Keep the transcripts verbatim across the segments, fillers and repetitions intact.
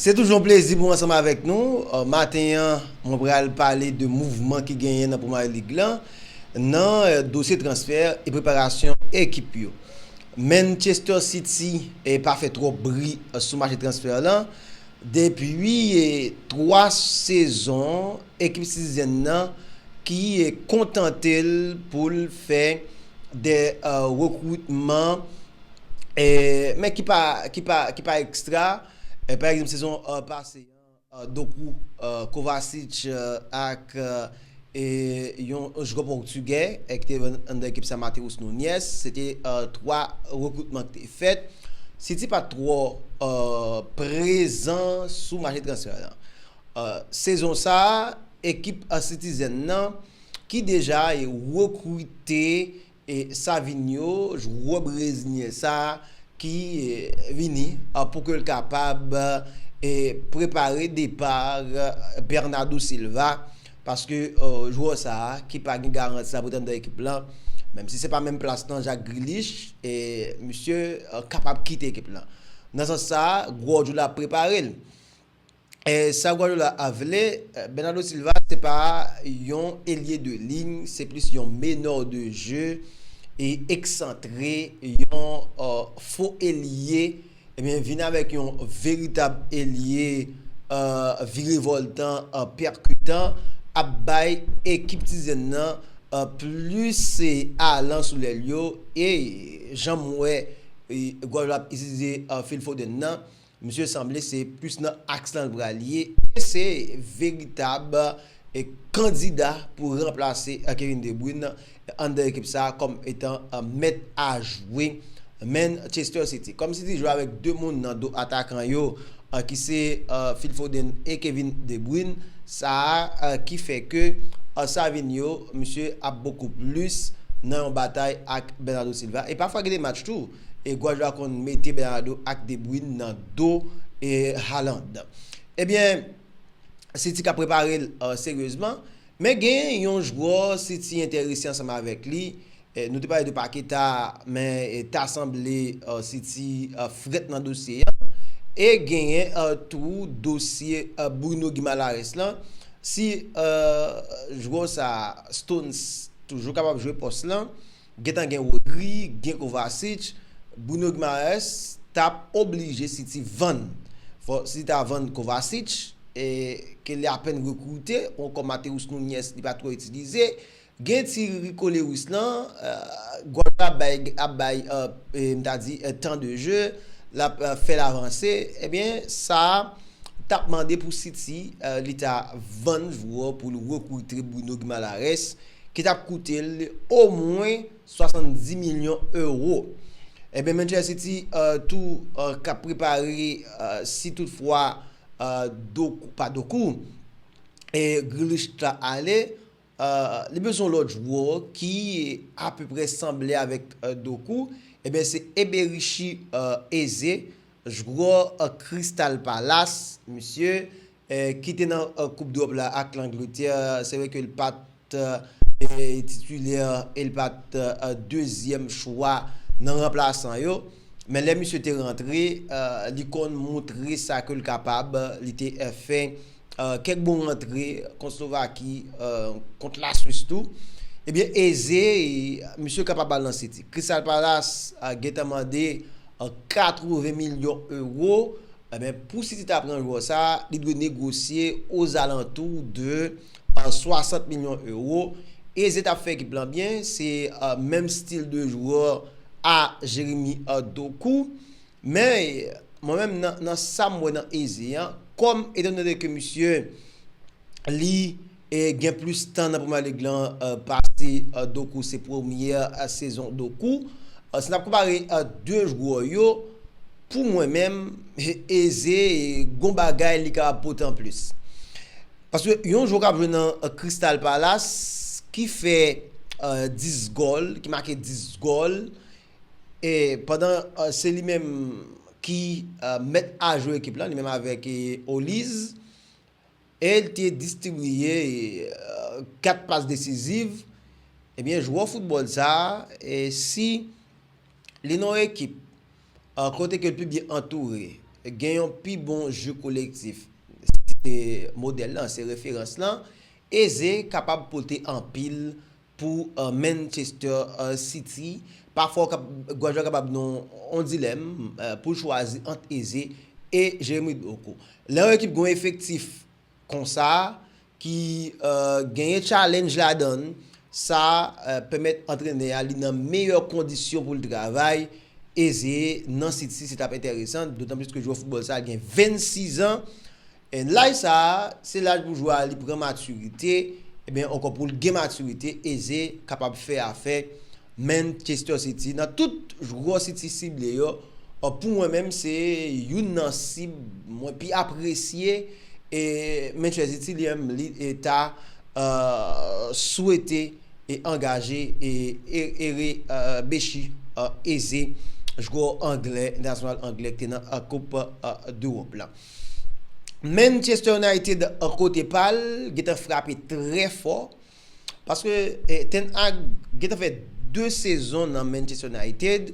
Se toujou yon plezi pou mwen ansanm avèk nou. Euh, maten an, mwen pral pale de mouvman ki genyen nan Premye Lig lan, nan euh, dosye transfè e preparasyon ekip yo. Manchester City eh, pa fè twòp bri euh, sou mache transfè lan. Depi eh, twa sezon, ekip sitizyen nan ki eh, kontante l pou l fè de euh, rekritman eh, men ki pa, ki pa, ki pa ekstra. Eh, pa egzanp, sezon euh, pase an, euh, Doku, euh, Kovacic euh, ak euh, e yon jwè pòtigè eh, ki te anndan ekip sa, Mateus Nunes. Se te euh, twa rekritman ki te fèt. City pa t twò euh, prezan sou mache transfè lan. Euh, sezon sa a, ekip euh, sitizyen nan ki deja e rekrite e Savinho, jwè brezilyen sa a, ki eh, vini ah, pou ke l kapab eh, prepare depa eh, Bernardo Silva, paske eh, jwè sa a ki pa gen garanti la pou t anndan ekip lan, menm si se pa menm plas nan Jack Grealish, e misye eh, kapab kite ekip lan. Nan sans sa a, Guardiola ap prepare l. E sa Guardiola a vle, eh, Bernardo Silva se pa yon elye de liy, se plis yon meneur de jeu e eksantre, yon uh, fo elye, ebyen vin avèk yon veritab elye uh, virevòltan, uh, pèkitan, ap bay ekip tizèn nan uh, plis alan sou lèl yo. E jan m wè Guardiola ap itilize uh, Phil Foden nan, misye sanble se plis nan aks lan l pral ye, e se veritab e kandida pou ranplase Kevin De Bruyne anndan ekip sa a kòm etan mèt a jwe Manchester City. Kòm City jwe avèk de moun nan do atakan yo, ki se Phil Foden e Kevin De Bruyne, sa a ki fè ke Savinho, misye ap bokou plis nan yon batay ak Bernardo Silva. E pafwa gen de match tou, e Guardiola konn mete Bernardo ak De Bruyne nan do e Haaland. Ebyen, City ka prepare l uh, seryezman, men gen yon jwè City enterese ansanm avèk li. Eh, nou te pale de Paqueta, men eh, ta sanble uh, City uh, frèt nan dosye a. E genyen uh, tou dosye uh, Bruno Guimaraes lan. Si uh, jwè sa Stones toujou kapab jwe pòs lan, gentan gen Rodri, gen Kovacic, Bruno Guimaraes t ap oblije City vann. Fò City ta vann Kovacic, e ke li apèn rekrite, ou ankò Mateus Nunes li pa twò itilize. Gen ti Rico Lewis lan, uh, Guardiola ap bay, ap bay uh, e, m ta di, uh, tan de jeu, l ap uh, fè l avanse. Ebyen, sa a t ap mande pou City uh, li ta vann jwè pou l rekrite Bruno Guimaraes, ki t ap koute l omwen swasanndis milyon ewo. Ebyen, Manchester City uh, tou uh, k ap prepare uh, si toutfwa uh, Doku, pa Doku, e Grealish ta ale, uh, li bezwen lòt jwè ki apeprè sanble avèk uh, Doku. Ebyen, se Eberechi uh, Eze, jwè uh, Crystal Palace, misye, eh, ki te nan uh, Koup Dewòp la ak Langletè. Se vre ke l pa t uh, titilè e l pa t uh, dezyèm chwa nan ranplasan yo. Men lè misye te rantre, uh, li konn montre sa ke l kapab. Li te uh, fè uh, kèk bon rantre kont Slovaki, uh, kont Laswis tou. Ebyen, Eze, misye kapab al nan City. Crystal Palace uh, gentan mande uh, katreven milyon ewo. Ebyen, pou City ta pran jwè sa, li dwe negosye ozalantou de uh, swasant milyon ewo. Eze t ap fè ekip lan byen, se uh, menm stil de jwè a Jeremy uh, Doku. Men, mwen menm, nan, nan sa m wè nan Eze an, kòm etandone ke misye li e gen plis tan nan Premye Lig lan uh, pase uh, Doku, se premyè uh, sezon Doku. Uh, si n ap konpare uh, de jwè yo, pou mwen menm, Eze gon bagay li kapab pote anplis. Paske yon jwè k ap jwe nan uh, Crystal Palace, ki fè uh, dis gòl, ki make dis gòl, e pandan uh, se li menm ki uh, mèt a jwe ekip lan, li menm avèk e, Oliz, e l te distribiye euh, kat pas desiziv. Ebyen, jwè foutbòl sa a, e si li nan yon ekip euh, kote ke l pi byen antoure, gen yon pi bon jeu kolektif. Se modèl lan, se referans lan. Eze kapab pote anpil pou uh, Manchester uh, City. Pafwa, gwadjwa kapab nan yon dilèm uh, pou l chwazi ant Eze e Jeremy Doku. Lè yon ekip gen yon efektif konsa, ki uh, genyen challenge ladan l, sa uh, pèmèt antrenè a li nan meyè kondisyon pou l travay. Eze nan City, se t ap enteresan, dotan plis ke jwè foutbòl sa gen vennsis an. And laj sa a, se laj pou jwè a li pran matirite, ebyen ankò pou l gen matirite, Eze kapab fè afè Manchester City. Nan tout jwè City sible yo, pou mwen menm, se youn nan sib mwen pi apresye. E Manchester City li menm, li ta uh, swete e angaje e, e, e re, uh, Bechi uh, Eze, jwè anglè, entènasyonal anglè ki te nan uh, Koup uh, Dewòp la. Manchester United uh, kote pa l, gentan frape trè fò. Paske eh, Ten Hag gentan fè de sezon nan Manchester United.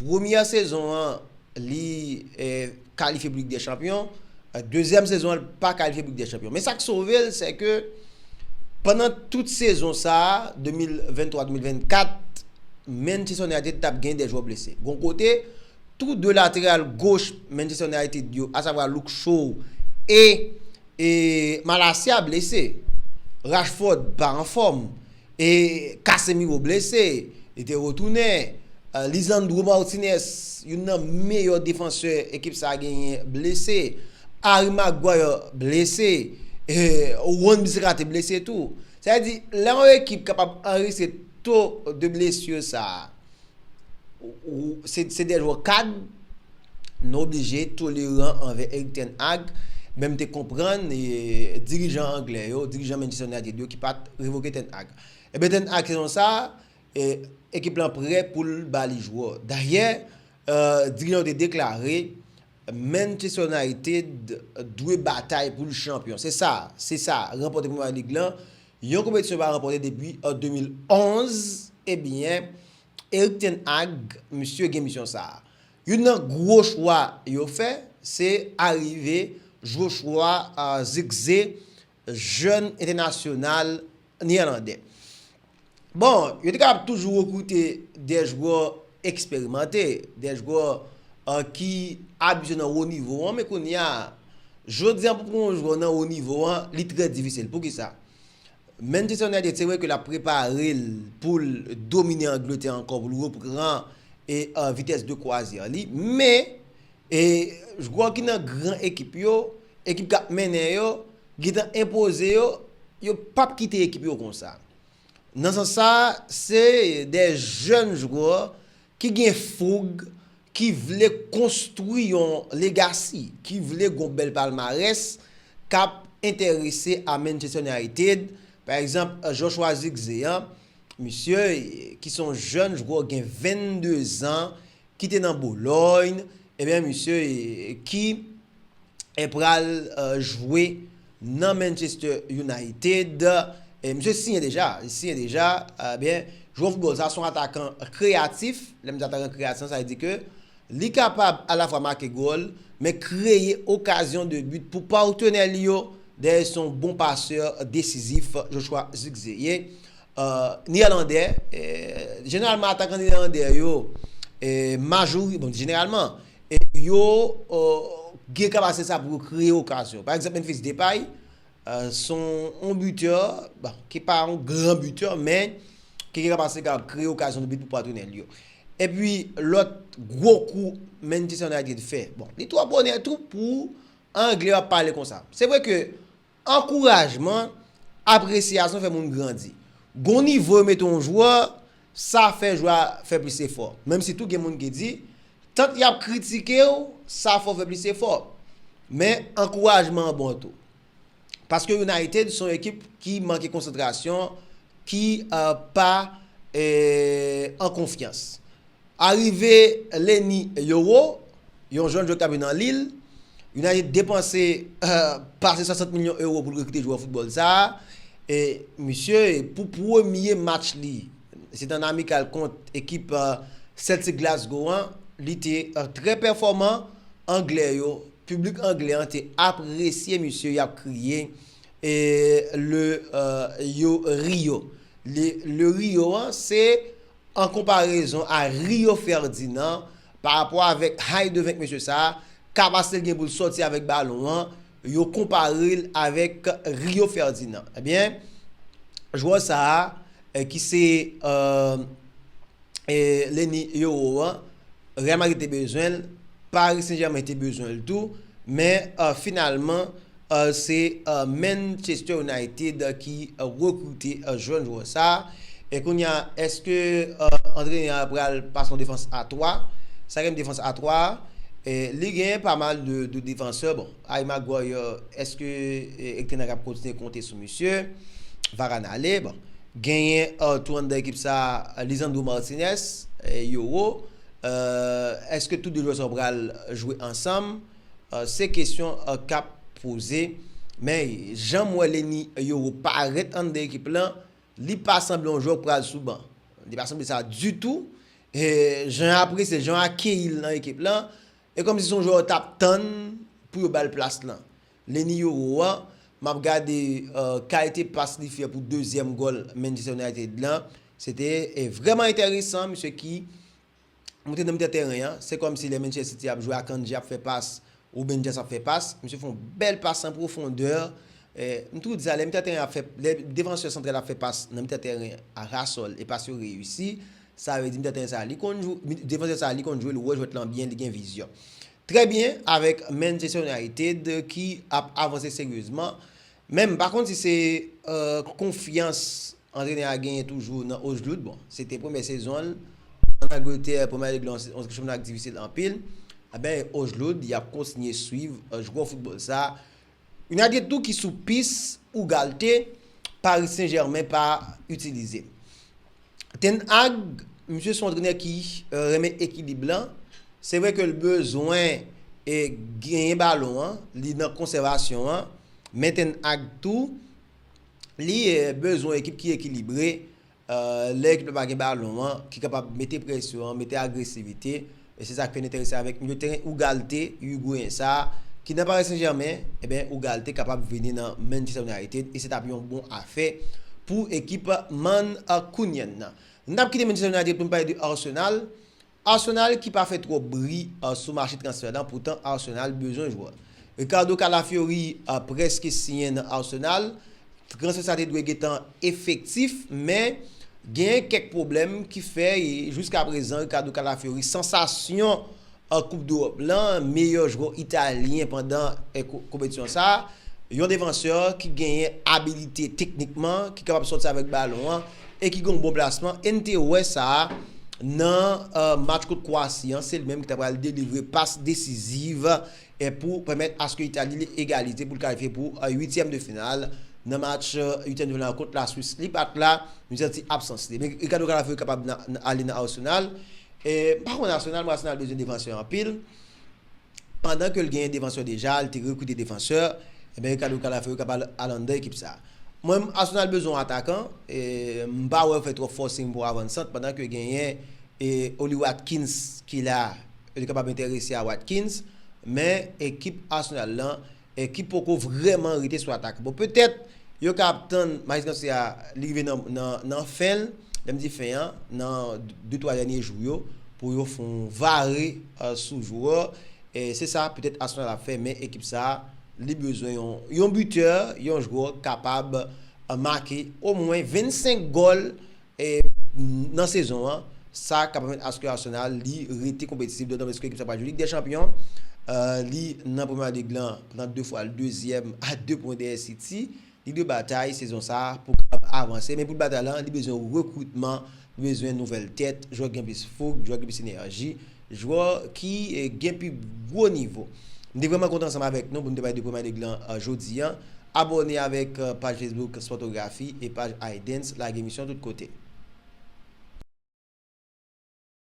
Premyè sezon an, li eh, kalifye pou Lig dè Chanpyon. Eh, dezyèm sezon an, li pa kalifye pou Lig dè Chanpyon. Men sa k sove l, se ke pandan tout sezon sa a, de mil venntwa de mil vennkat, Manchester United t ap gen de jwè blese. Gon kote, tou de lateral goch Manchester United yo, asavwa Luke Shaw e e Malacia blese, Rashford pa anfòm, e Casemiro blese, li te retounen, uh, Lisandro Martinez, youn nan meyè defansè ekip sa a genyen, blese, Harry Maguire blese, e Wan Bissaka te blese tou. Sa vle di, lè yon ekip kapab anrejistre to de blesi sa a, ou- ou- se se de jwè kad, nou oblije toleran anvè Erik Ten Hag. Men m te konprann eh, dirijan anglè yo, dirijan Manchester United yo ki pa t revoke Ten Hag. Ebyen Ten Hag sezon sa a, eh, ekip lan prè pou l ba li jwè. Dayè, eh, dirijan yo te deklare Manchester United dwe batay pou l chanpyon. Se sa, se sa, ranpòte Premye Lig lan. Yon konpetisyon pa ranpòte depi an de mil onz, ebyen, Erik Ten Hag, misye gen misyon sa a. Youn nan gwo chwa yo fè, se arive Joshua uh, Zirkzee, jèn entènasyonal neyèlandè. Bon, yo te kapab toujou rekrite de jwè eksperimante, de jwè uh, ki abitye nan wo nivo an, men kounye a, jodi an pou pran yon jwè nan wo nivo an, li trè difisil. Poukisa? Manchester United, se vre ke l ap prepare l pou l domine Angletè ankò, pou l repran e, uh, vitès de kwazyè li. Men, e, jwè ki nan gran ekip yo, ekip k ap mennen yo, gentan enpoze yo, yo p ap kite ekip yo konsa. Nan sans sa, se de jèn jwè ki gen foug, ki vle konstwi yon legasi, ki vle gon bèl palmarès, k ap enterese a Manchester United. Pa egzanp, Joshua Zirkzee an, misye ki se yon jèn jwè gen vennde zan, ki te nan Bologne, ebyen misye ki e pral uh, jwe nan Manchester United. E misye siyen deja, li siyen deja. Ebyen, jwè foutbòl sa, se yon atakan kreyatif. Lè m di atakan kreyatif, sa vle di ke li kapab alafwa make gòl, men kreye okazyon de bit pou patnè li yo. Dayè, se yon bon pasè desizif, Joshua Zirkzee ye. Uh, Neyèlandè, eh, jeneralman atakan neyèlandè yo, eh, majori, bon, jeneralman, eh, yo uh, gen kapasite sa pou yo kreye okazyon. Pa egzanp, Memphis Depay, uh, se yon bitè, bon, ki pa yon gran bitè, men ki gen kapasite ka kreye okazyon de bit pou patnè li yo. Epi, lòt gwo kou Manchester United fè. Bon, li twò bonè tou pou Anglè ap pale konsa. Se vre ke ankourajman, apresyasyon fè moun grandi. Gon nivo yo mete yon jwè, sa fè jwè a fè plis efò. Menm si tou gen moun ki di, tant y ap kritike w, sa fè w fè plis efò. Men ankourajman an bon tou. Paske United se yon ekip ki manke konsantrasyon, ki uh, pa eh, an konfyans. Arive Leny Yoro, yon jèn jwè k ap jwe nan Lille. United depanse uh, pase swasant milyon ewo pou l rekrite jwè foutbòl sa a. E misye, pou premye match li, se t an amikal kont ekip uh, Celtic Glasgow an, li te uh, trè pèfòman, Anglè yo, piblik anglè an te apresye misye, y ap kriye, e le, euh, yo Rio. Le, le Rio an, se an konparezon a Rio Ferdinand, pa rapò avèk height de vent misye sa a, kapasite l gen pou l sòti avèk balon an, yo konpare l avèk Rio Ferdinand. Ebyen, jwè sa a, eh, ki se, euh, eh, Leny Yoro an, Real Madrid te bezwen l, Paris Saint-Germain te bezwen l tou, men, euh, finalman, euh, se, euh, Manchester United ki, euh, rekrite, euh, jèn jwè sa a. E kounye a, èske, euh, antrenè a pral pase yon defans a twa? Sa gen defans a twa, eh, li gen pa mal de, de defansè. Bon, Harry Maguire, èske, eh, Erik ten Hag ap kontinye konte sou misye? Varane ale, bon. Genyen, euh, tou anndan ekip sa, Lisandro Martinez, eh, Yoro. Euh, èske tou de jwè sa yo pral jwe ansanm? Euh, se kesyon, euh, k ap poze. Men, jan m wè Leny Yoro parèt anndan ekip lan, li pa sanble yon jwè k pral sou ban. Li pa sanble sa ditou. E jan yo apresye l, jan yo akeyi l nan ekip lan, e kòmsi se yon jwè yo t ap tann pou yo ba l plas lan. Leny Yoro an, m ap gade, euh, kalite pas li fè pou dezyèm gòl Manchester United lan. Se te, eh, vrèman enteresan, misye ki monte nan mitan teren an. Se kòmsi lè Manchester City ap jwe, Akanji ap fè pas, Ruben Dias ap fè pas. Misye fè yon bèl pas an pwofondè. Eh, m toujou di sa, lè mitan teren ap fè, lè defansè santral ap fè pas nan mitan teren a Rasol e pas yo reyisi, sa vle di mitan teren sa a, li konn jwe, mi-, defansè sa a, li konn jwe, li wè jwèt lan byen, li gen vizyon. Trè byen avèk Manchester United ki ap avanse seryezman. Men m pa konn si se, euh, konfyans antrenè a genyen toujou nan Ojlund. Bon, se te premyè sezon l ann Angletè, Premye Lig lan, se yon chanpyona k difisil anpil. Eben, Ojlund, y ap kontinye swiv, euh, jwè foutbòl sa a. United tou ki sou pis Ugarte, Paris Saint-Germain pa itilize. Ten Hag, misye se yon antrenè ki, euh, renmen ekilib lan. Se vre ke l bezwen, eh, genyen balon an, li nan konsèvasyon an, men Ten Hag tou, li, eh, bezwen ekip ki ekilibre, euh, lè ekip la pa gen balon an, ki kapab mete presyon an, mete agresivite, e se sa k fè l enterese avèk milye teren Ugarte, Irigweyen sa a, ki nan Paris Saint-Germain, eben, Ugarte kapab vini nan Manchester United, e se t ap yon bon afè pou ekip Mancunian nan. N ap kite Manchester United pou n pale de Arsenal. Arsenal ki pa fè twòp bri, euh, sou mache transfè lan, poutan Arsenal bezwen jwè. Ricardo Calafiori, euh, prèske siyen nan Arsenal. Transfè sa te dwe gentan efektif, men gen kèk pwoblèm ki fè, e jiska prezan, Ricardo Calafiori, sansasyon, euh, Koup Dewòp lan, meyè jwè italyen pandan, eh, ko-, konpetisyon sa a, yon defansè ki genyen abilite teknikman, ki kapab sòti avèk balon an, e ki gen yon bon plasman, e n te wè sa a nan, euh, match kont Kwasi an, se li menm ki ta pral delivre pas desiziv, e pou pèmèt aske Itali li egalize pou l kalifye pou, euh, uityèm de final nan match, euh, uityèm de final kont Laswis. Li pa t la, nou santi absans li. Men Ricardo Calafiori kapab nan, nan, ale nan Arsenal. E m pa konn Arsenal, men Arsenal bezwen defansè anpil. Pandan ke l genyen defansè deja, l te rekrite defansè, ebyen, Ricardo Calafiori kapab al anndan ekip sa a. Mwen, Arsenal bezwen yon atakan, e m pa wè yo fè twòp forcing pou avansant, pandan ke genyen, e, Ollie Watkins ki la, yo te kapab enterese a Watkins, men ekip Arsenal lan, e, ki poko vrèman rete sou atak. Bon, petèt, yo ka ap tann Maris Garcia li rive nan, nan, nan fen l, lè m di fen an, nan de twa dènye jou yo, pou yo fè yon vare, e, sou jwè. E se sa, petèt Arsenal ap fè, men ekip sa a, li bezwen yon, yon bitè, yon jwè kapab, e, make omwen vennsenk gòl, e, nan sezon an. Sa ka pèmèt aske Arsenal li rete konpetitif, dotan plis ke ekip sa pral jwe Lig dè Chanpyon. E, li nan Premye Lig lan, pandan de fwa, l dezyèm a de pwen dèyè City. Li dwe batay sezon sa a pou kapab avanse, men pou l batay lan, li bezwen rekritman, li bezwen nouvèl tèt, jwè ki gen plis foug, jwè ki gen plis enèji, jwè ki, e, gen pi gwo nivo. M te vrèman kontan ansanm avèk nou pou n te pale de Premye Lig lan, e, jodi an. Abòne avèk, e, paj Facebook Sportographie e paj iDance, lage emisyon tout kote.